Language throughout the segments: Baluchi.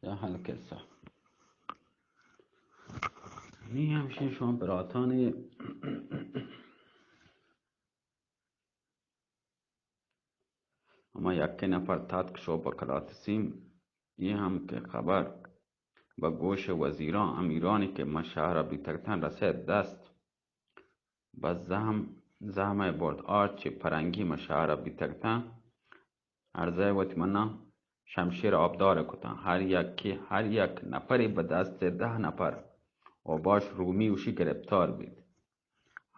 یا حل قصہ. نی ہمشی شما براتانی ہما یکے نفر تاتک شو پہ کلات سیم، یہ ہم کہ خبر بہ گوش وزیراں امیرانی کہ من شہر بیتگتاں رسید دست، بس زہم، زہم ء برد آرت چہ پرنگی من شہر بیتگتاں، ارزہ وت منا شمشیر آبدار کتاں. ہر یکی، ہر یک نفری بہ دست دہ نفر و باش رومی وشی گرفتار بیت.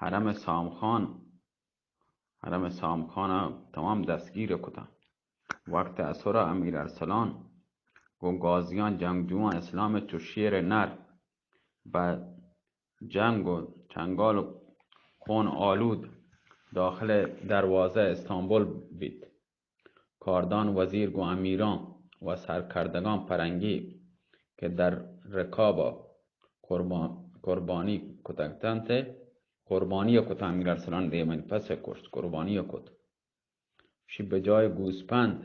حرم سام خان، حرم سام خان ء تمام دستگیر کتاں. وقت اسر ء امیر ارسلان گوں غازیاں جنگجوان اسلام چو شیر نر بہ جنگ و چنگال و خون آلود داخل دروازہ استانبول بیت. کاردان وزیر گوں امیران و سرکردگان پرنگی کہ در رکاب قربان، قربانی کتگتنت، قربانی کت. امیر ارسلان دیمن پس کشت، قربانی کت. شی بہ جای گوسپند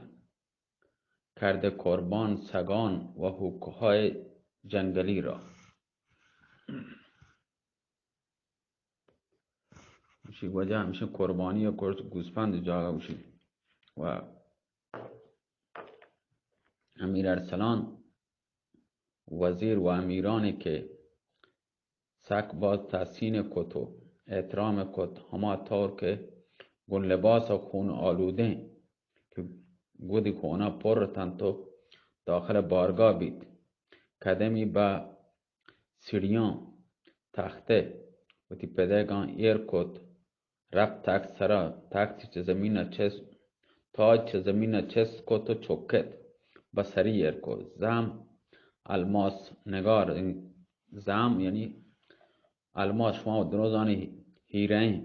کرد قربان سگان و ہوکهای جنگلی را. شی وجہ ہمشی قربانی کرد گوسپند جاگہ گوشی. و امیر ارسلان وزیر و امیرانی کہ سک باز تحسین کت و احترام کت، ہما طور کہ گوں لباس خون آلودیں کہ گودی خونا پر اتنت و داخل بارگاہ بیت. قدمی بہ سیڑیاں تخت ء وتی پدیگاں ایر کت، رپت تخت سرا، تخت چہ زمین ء چست، تاج چہ زمین ء چست کت و چکت، بہ سری ایر کت. زہم الماس نگار، زہم یعنی الماس، شما درو زانی ہیرہ ایں،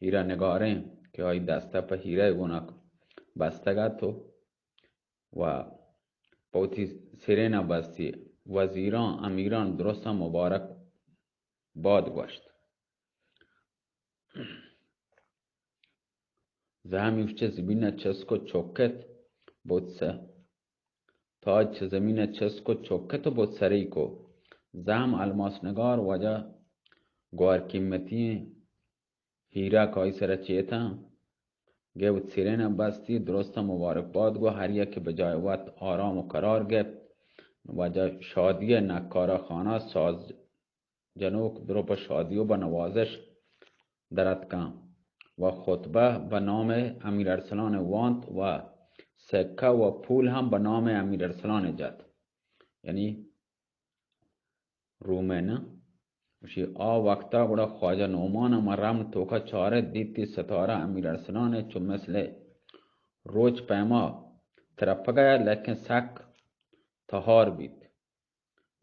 ہیرہ نگاریں کہ آئی دستہ پہ ہیرہ گوناک بستگ ات و و پہ وتی سرین ء بستی وزیراں امیراں درستاں مبارک باد گوشت. زہمی چہ زمین ء چست کت چکت بوت سہ، تاج چہ زمین ء چست کت چکت و بوت سری کو. زہم الماس نگار واجہ گوار قیمتی ایں ہیرا کہ آئی سرا چیتاں، گے وت سرین ء بستی، درستاں مبارک باد گو، ہر یکے بہ جای وت آرام و قرار گپت. واجہ شادی ء نکارہ خانہ ساز جنوک درو پہ شادی و بہ نوازش دراتکاں و خطبہ بہ نام امیر ارسلان وانت و سکہ و پول ہم بہ نام امیر ارسلان جت. یعنی رومئے نہ؟ گوشی، آ وقتا گڑا خواجہ نعمان ء ما رمل توکا چارت، دیتی ستارہ امیر ارسلان ء چو مثل روچ پیما ترپگا، لیکن سک تہار بیت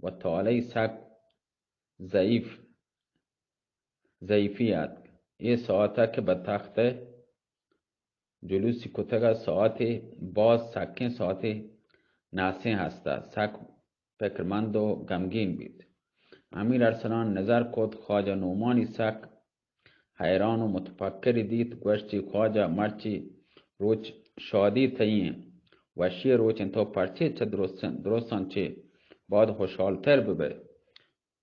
و تالئی سک ضعیف، ضعیفی اتک. اے ساعتا کہ بہ تخت ء جلوسی کتگ ء ساعتے باز سکیں ساعتے ناسیں ہست ء سک پکرمند و گمگین بیت. امیر ارسلان نظر کت، خواجہ نعمانی سک حیران و متفکری دیت، گوشتی، خواجہ، مرچی روچ شادی تئی انت، وشی روچ انت، تو پرچے چہ درستاں، درستاں چے باید خوشحالتر ببئے؟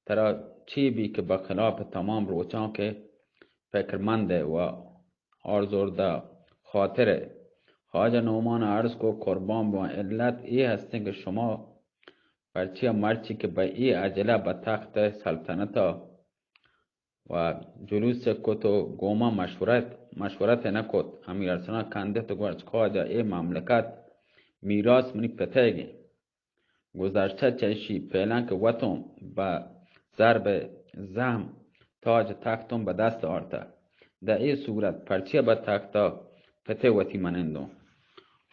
ترا چی بی کہ بخلاف تمام روچاں کہ فکرمند ئے و آرزوردہ خاطر ئے؟ خواجہ نعمان عرض کو، قربان بواں، علت اے ہستیں کہ شما پرچیا مرچی کہ بہ اے عجلہ بہ تخت سلطنتا و جلوس کت و گوما مشورت، مشورت نہ کت. امیر ارسلان کندت و گوشت، خواجہ، اے مملکت میراث منی پتئیگیں. گزشتہ چہ اشی پیلاں کہ وتوں بہ ضرب زہم تاج تختوں بہ دست آرتہ. دہ اے صورت پرچیا بہ تختا پتے وتی منندوں؟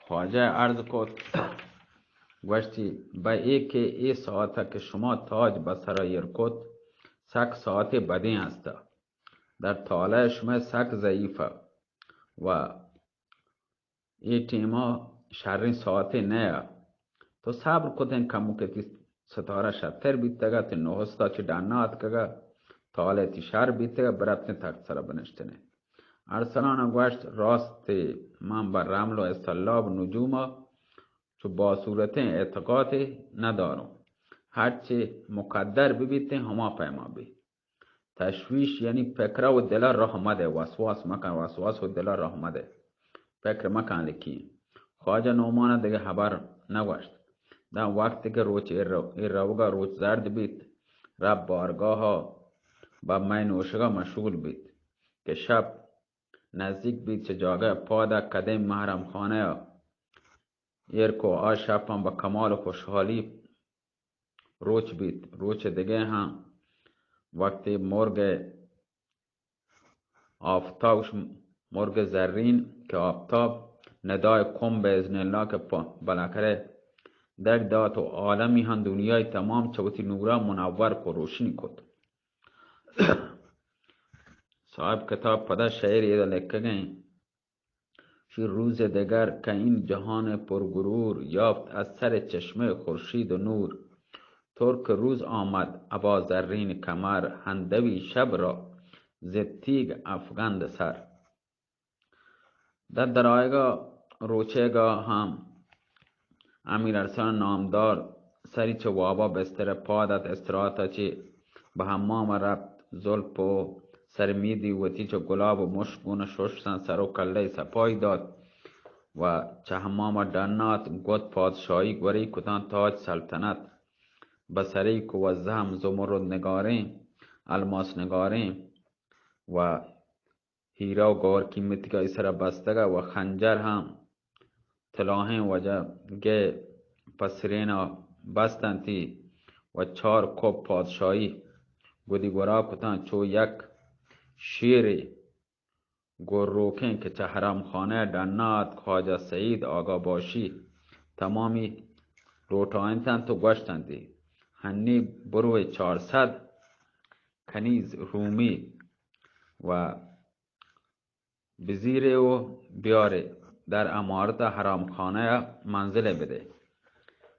خواجہ عرض کت، گوشتی، بہ اے کہ اے ساعتا کہ شما تاج بہ سرا ایر کت، سک ساعتے بدیں ہستا. در طالع شمئے سک ضعیفہ و اے ٹیما شریں ساعتے نیا. تو صبر کتیں کموکے تئی ستارہ شرتر بیتگا، تئی نہستا چہ ڈنا آتکگا، طالع تئی شر بیتگا، برپتیں تخت سرا بنشتنیں. ارسلانا گوشت، راستے، من بہ رمل و اصطلاب نجوما چو باصورتیں اعتقادے نداروں۔ ہرچے مقدر ببیتیں ہما پیما بی۔ تشویش یعنی فکر و دل رحمت ہے، وسواس مکن، وسواس و دل رحمت ہے۔ فکر مکن لکی۔ خواجہ نعمان دگہ ہبر نگوشت۔ داں وقت کہ روچ ایر رو-، ایر روگا روچ زرد بیت، رب بارگاہا با مئے نوشگا مشغول بیت کہ شپ نزدیک بیت، چہ جاگہ پادا قدیم محرم خانہ ایر کو۔ آ شپاں بہ کمال خوشحالی روچ بیت۔ روچ دگہ ہم وقتی مرگ آفتاب، مرگ زرین کہ آفتاب ندائے قم بہ اذن اللہ کہ پا-، بالاخرہ در دات و عالمی ہم دنیای تمام چہ وتی نورا منور کو، روشنی کت۔ صاحب کتاب پدا شعر یہ لکھگیں۔ چہ روز دگر کہ این جهان پرغرور، یافت از سر چشمه خورشید و نور. ترک روز آمد ابا زرین کمر، هندوی شب را ز تیغ افگند سر. در درآیگا روچیگا هم امیر ارسلان نامدار سری چہ وابا بستر پاد ات، استراحت چہ بہ حمام رپت، زلپ و سرمیدی وتی چہ گلاب و مشک گون ششتن، سر و کلہ سپائی دات و چہ حمام ڈن آت، گد پادشاہی گوری کتان، تاج سلطنت بہ سری کو و زہم زمرد نگاریں، الماس نگاریں و ہیرا و گور قیمتیگا ای سرا بستگا و خنجر ہم تلاہیں وجہ گئے پسرینا بستنتی و چار کپ پادشاہی گودی گورا کتاں، چو یک شیرے گور روکیں کہ چہ حرام خانہ ڈنا ات، خواجہ سعید آگا باشی تمامی لوٹائینتنت و گوشتنتی، ہنی بروے چار سد کنیز رومی و بزیرے و بیارے در امارت حرام خانہ منزل بدے.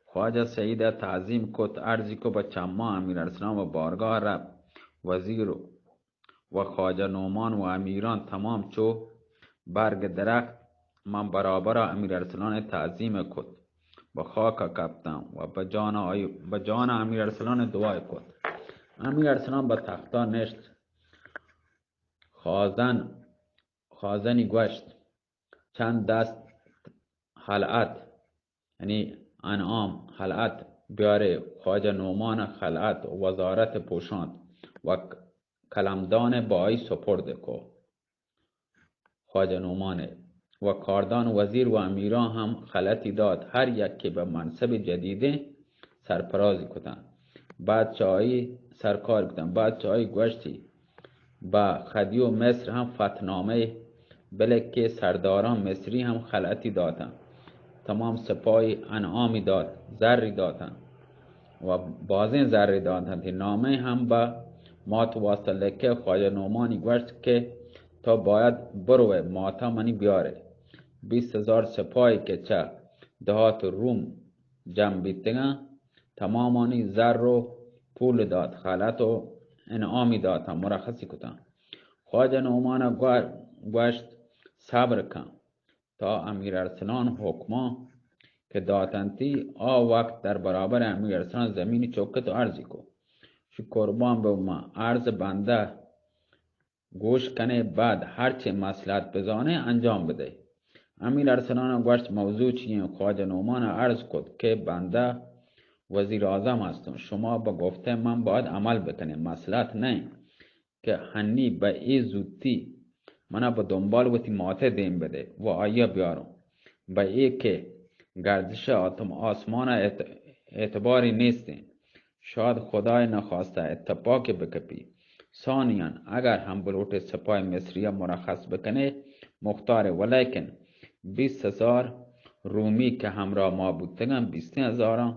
خواجہ سعید تعظیم کت، عرضی کو بہ چماں امیر ارسلان و بارگاہ رفت. وزیر و خواجہ نعمان و امیران تمام چو برگ درخت من برابر امیر ارسلان تعظیم کت. بہ خاک کپتم و بہ جان آئی، بہ جان امیر ارسلان دعای کت. امیر ارسلان بہ تختا نشت. خازن، خازنی گوشت، چند دست خلعت، یعنی انعام، خلعت بیارے. خواجہ نعمان خلعت وزارت پوشانت و قلمدان بہ آئی سپرد کو. خواجہ نعمان و کاردان وزیر و امیران ہم خلعتی دات، ہر یکے بہ منصب جدیدیں سرفرازی کتن. بعد چہ آئی سرکار کتن، بعد چہ آئی گوشتی، بہ خدیو مصر ہم فتحنامہ بلکہ سرداران مصری ہم خلعتی داتن. تمام سپاہی انعامی دات، زری داتن و بازیں زری داتن. تی نامہ ہم بہ مات واسطہ لکھے. خواجہ نعمانی گوشت کہ تو باید بروئے ماتا منی بیارے. بیست ہزار سپاہی کہ چہ دہات روم جم بیتگاں، تمامانی زر و پول دات، خلعت و انعامی داتاں، مرخصی کتاں. خواجہ نعمان گو-، گوشت، صبر کن تا امیر ارسلان حکماں کہ داتنتی، آ وقت در برابر امیر ارسلان زمینی چکت و عرضی کو، شی قربان بہ من، عرض بندہ گوش کنے، بعد ہرچے مصلحت بزانے انجام بدے. امیر ارسلان گوشت، موضوع چی ایں؟ خواجہ نعمان عرض کت کہ بندہ وزیر اعظم ہستوں، شما بہ گفتہ من باید عمل بکنے، مصلحت نہ ایں کہ ہنی بہ اے زوتی منا بہ دنبال وتی ماتہ دیم بدے و آئیا بیاروں. بہ اے کہ گردش آتم آسمان اعت-، اعتباری نیستیں. شاید خدای نخواستہ اتفاقے بکپی. ثانیاً، اگر ہم بلوٹے سپاہ مصریہ مرخص بکنے، مختار، ولیکن بیست ہزار رومی کہ ہمراہ ما بوتگاں، بیستیں ہزاراں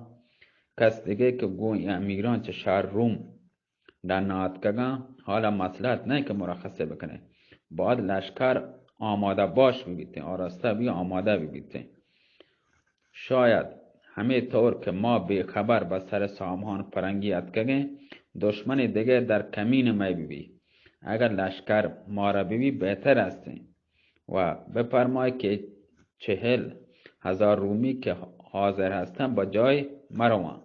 کس دگہ کہ گوں اے امیراں چہ شہر روم ڈن آتکگاں، حالا مصلحت نہ کہ مرخصے بکنے. باید لشکر آمادہ باش ببیتیں، آراستہ بی، آمادہ ببیتیں. شاید ہمے طور کہ ما بے خبر بہ سر سامہان پرنگی اتکگیں، دشمن دگہ در کمین مئے ببی. اگر لشکر مارا ببی بہتر استیں. و بپرمائے کہ چہل ہزار رومی کہ حاضر هستن، به جای مروان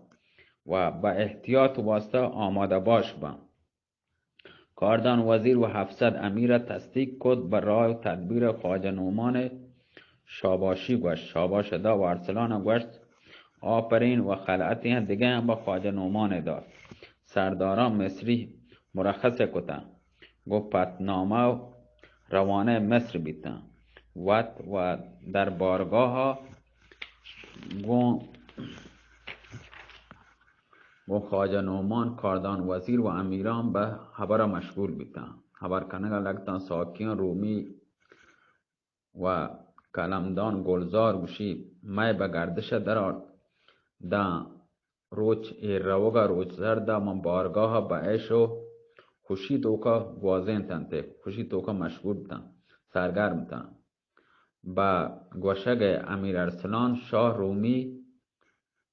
و به احتیاط واسطه آماده باش بن. کاردان وزیر و هفتصد امیر تصدیق کت، به رای و تدبیر خواجه نعمان شاباشی گوشت، شاباش دا و ارسلان گوشت، آفرین و خلعتی هم دیگه هم به خواجه نعمان داد. سرداران مصری مرخص کتن، گو پتنامه و روانه مصر بیتن. وت و در بارگاه گو گو خواجه نعمان، کاردان وزیر و امیران به خبر مشغول بیتن. خبر کنگا لگتن ساکیان رومی و قلمدان گلزار گوشی، مئے به گردش درآرت. داں روچ ایر روگا روچ زردا من بارگاها به عیش و خوشی توکا گوازینتنت، خوشی توکا مشغول بتن، سرگرم بتن. به گوشگ امیر ارسلان شاه رومی،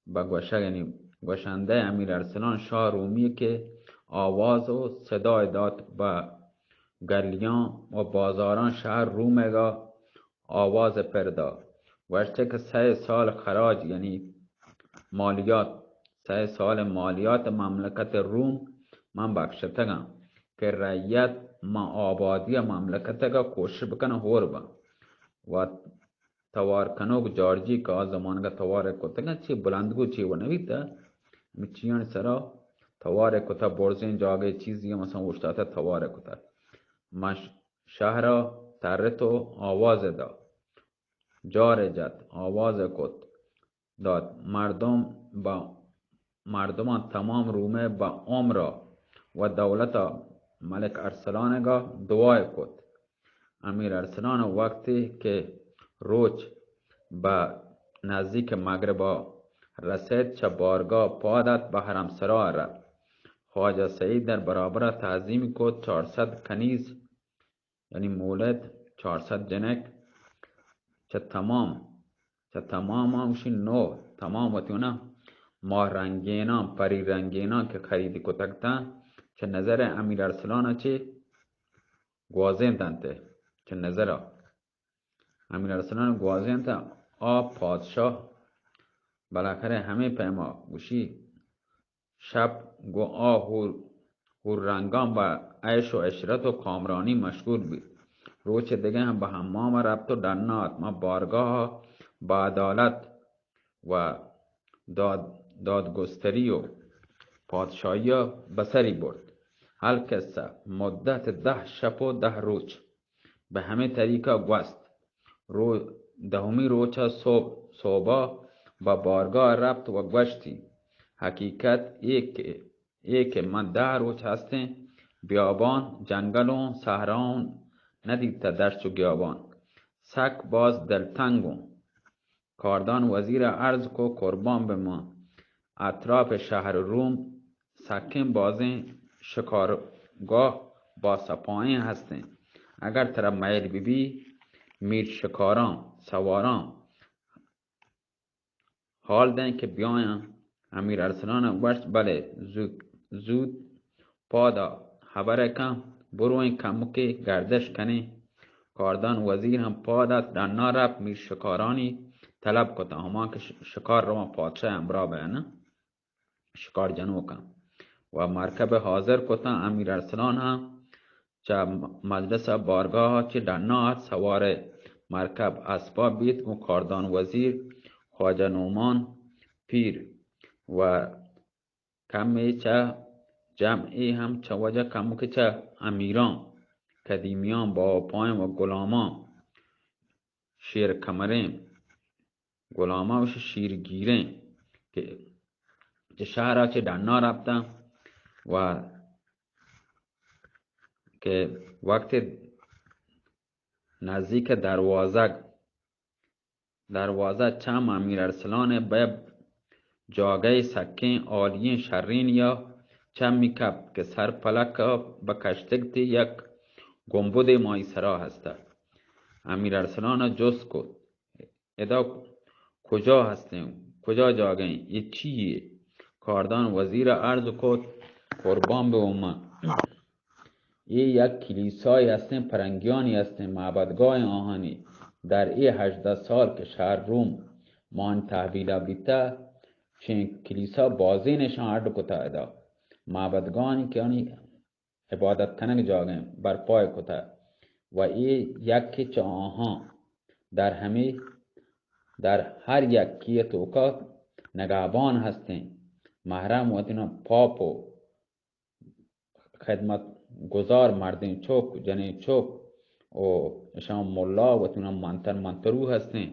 به گوشگ یعنی گوشنده امیر ارسلان شاه رومی که آواز و صدای داد به گلیان و بازاران شهر رومگا آواز پر داد. گوشته که سه سال خراج یعنی مالیات، سه سال مالیات مملکت روم من بخشتگم که رعیت ما آبادی مملکتگا کوشش بکنه هور بن. و توار کنوک جارجی که آ زمانگا توار کتگن، چی بلندگو چی و نویتا، می چیان سرا توار کتا، برزین جاگه چیزی مثلا اوشتاتا توار کتا. مش شهرا ترت و آواز دا، جار جت، آواز کت، داد. مردم با مردمان تمام رومه با عمرا و دولتا ملک ارسلانگا دعای کت. امیر ارسلان وقتی که روچ به نزدیک مغربا رسید، چه بارگاه پادت به حرمسرا رفت. خواجه سعید در برابر تعظیم کت، چهارصد کنیز یعنی مولد، چهارصد جنک، چه تمام، چه تمام همشی نو، تمام وتی اونا ماه رنگینان، پری رنگینان که خرید کتگ تن، چه نظر امیر ارسلان چه گوازین دنت، چه نظر امیر ارسلان گوازین تن. آ پادشاه بالاخره همه پیما گوشی، شپ گوں آ حور، حور رنگاں بہ عیش و عشرت و کامرانی مشغول بیت۔ روچ دگہ ہم بہ حمام رپت و ڈنا ات، ماں بارگاہ بہ عدالت و داد، دادگستری و پادشاہی بسری برت۔ القصہ، مدت دہ شپ و دہ روچ بہ ہمے طریقہ گوست۔ رو، دہمی روچ ء صبح، صوبہ بہ بارگاہ رپت و گوشتی، حقیقت اے کہ، اے کہ من دہ روچ ہستیں بیابان، جنگلوں، صحراؤں ندیتہ، دشت و گیابان۔ سک باز دلتنگوں۔ کاردان وزیر ء عرض کو، قربان بہ من، اطراف شہر روم سکیں بازیں شکارگاہ با سپاہیں ہستیں۔ اگر ترا میل بہ بی، میر شکاراں سواراں حال دیں کہ بیایاں۔ امیر ارسلان ء گوشت، بلے زود، زود پادا ہبر ء کن، برویں کمکے گردش کنیں۔ کاردان وزیر ہم پاد ات، ڈنا رپت، میر شکارانی طلب کتاں، ہما کہ ش-، شکار رواں پادشاہ ہمراہ بیانا، شکار جنوکاں و مرکب حاضر کتاں۔ امیر ارسلان ہم چہ مجلس بارگاہ چہ ڈنا ات، سوار مرکب اسپا بیت، گوں کاردان وزیر، خواجہ نعمان پیر و کمے چہ جمعے ہم چہ وجہ کمکے چہ امیراں، قدیمیاں، باوپائیں و غلاماں، شیر کمریں، غلاماں و شیرگیریں کہ چہ شہرا چہ ڈنا رپتاں و کہ وقت نزدیک دروازگ دروازہ چم امیر ارسلان ء بہ جاگہ سکیں عالییں شرین یا چمی کپت کہ سر پلک ء بہ کشتگ تی یک گنبدے مائی سرا ہستہ۔ امیر ارسلان ء جست کت، ادا کجا ہستیں؟ کجا جاگہ ایں؟ اے چی یے؟ کاردان وزیر ء عرض کت، قربان بہ من۔ اے یک کلیساے ہستیں، پرنگیانی ہستیں، معبدگاہ آہانی۔ در اے ہژدہ سال کہ شہر روم مان تحویلا بیتہ، چین کلیسا بازینشان اڈ کتہ ادا، معبدگانی کہ آنی عبادت کنگ جاگہ برپائے کتہ و اے یکے چہ آہاں در ہمے، در ہر یکی توکا نگہبان ہستیں۔ محرم وتینا پاپ و خدمت گزار مردیں چک، جنیں چک و اشان ملا وتینا منتر منترو ہستیں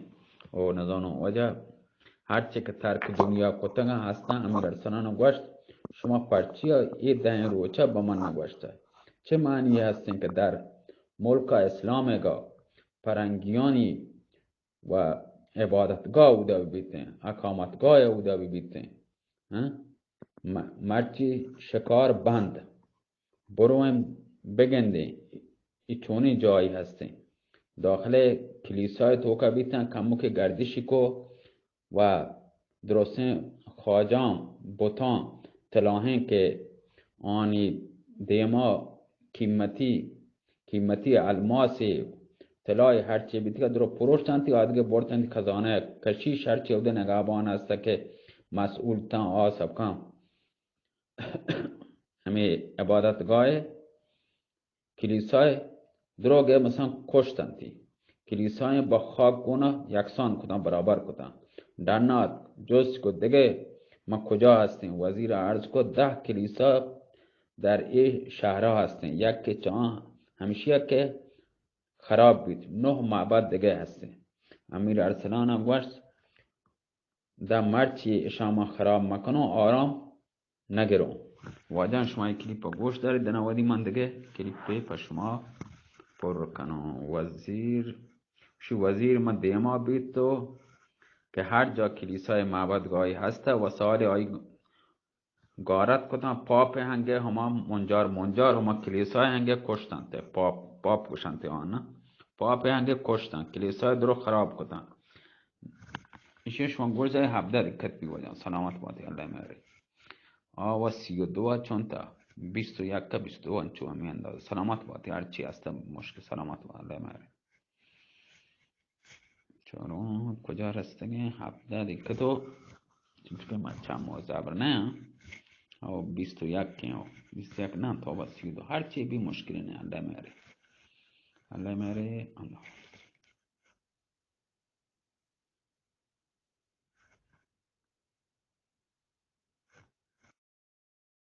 و نزانوں وجہ ہرچے کہ ترک دنیا کتگاں ہستاں۔ امیر ارسلان گوشت، شما پرچیا اے دہیں روچا بہ من نگوشتہ؟ چہ معنی ہستیں کہ در ملک اسلامگا پرنگیانی و عبادتگاہ اودا ببیتیں، اقامتگاہ اودا ببیتیں۔ ہاں؟ م-، مرچی شکار بند، برویں بگندیں، ای چونیں جاہی ہستیں۔ داخل کلیسائے توکا بیتاں، کمکے گردشی کو و درستیں خواجاں بتاں تلاہیں کہ آنی دیما قیمتی، قیمتی الماسے، طلائے ہرچے بیتگا درو پروشتنتی، آدگہ برتنتی خزانہ۔ کشیش ہرچے اودے نگہبان ہستہ کہ مسئول تاں آ سبکاں ہمے عبادتگاہ کلیسائے دروگے مثلاً کشتنتی، کلیسائیں با خاک گونا یکسان کتاں، برابر کتاں۔ ڈنا اتک، جست کو دگہ ما کجا ہستیں؟ وزیر عرض کو دہ کلیسا در اے شہرا ہستیں، یک کہ چاں ہمشیا کہ خراب بیت، نہ معبد دگہ ہستیں۔ امیر ارسلان گوشت، داں مرچی اشاں ما خراب مکنوں، آرام نگروں۔ واجہاں شما اے کلیپ ءَ گوش دارید، دنا وھدی من دگہ کلیپے پہ شما پر کنوں۔ وزیر، شی وزیر من دیما بیت تو کہ ہر جا کلیسائے معبد گاہی ہستہ، وسائل آئی گارت کتاں، پاپ ہنگے ہما منجار منجار ہما کلیسائے ہنگے کشتنت، پاپ، پاپ گوشنت آن، پاپ ہنگے کشتن، کلیسائے درو خراب کتن۔ ایشی شما گوش دارے ہبدہ دقت بی واجہ، سلامت باتی، اللہ مہرے۔ آ و سی و دو چون تا، بیست و یک، بیست و دو انچو ہمیں انداز۔ سلامت باتی، ہر چی ہست مشکل، سلامت باتی، اللہ مہرے۔ چاروں کجا رستگیں؟ ہبدہ دقت و چونکہ من چم و زبر نہ آں۔ او بیست و یک ہیں، او بیست و یک نہ، تو بس سی و دو۔ ہر چی بی مشکل نہ، اللہ مہرے۔ اللہ مہرے، اللہ۔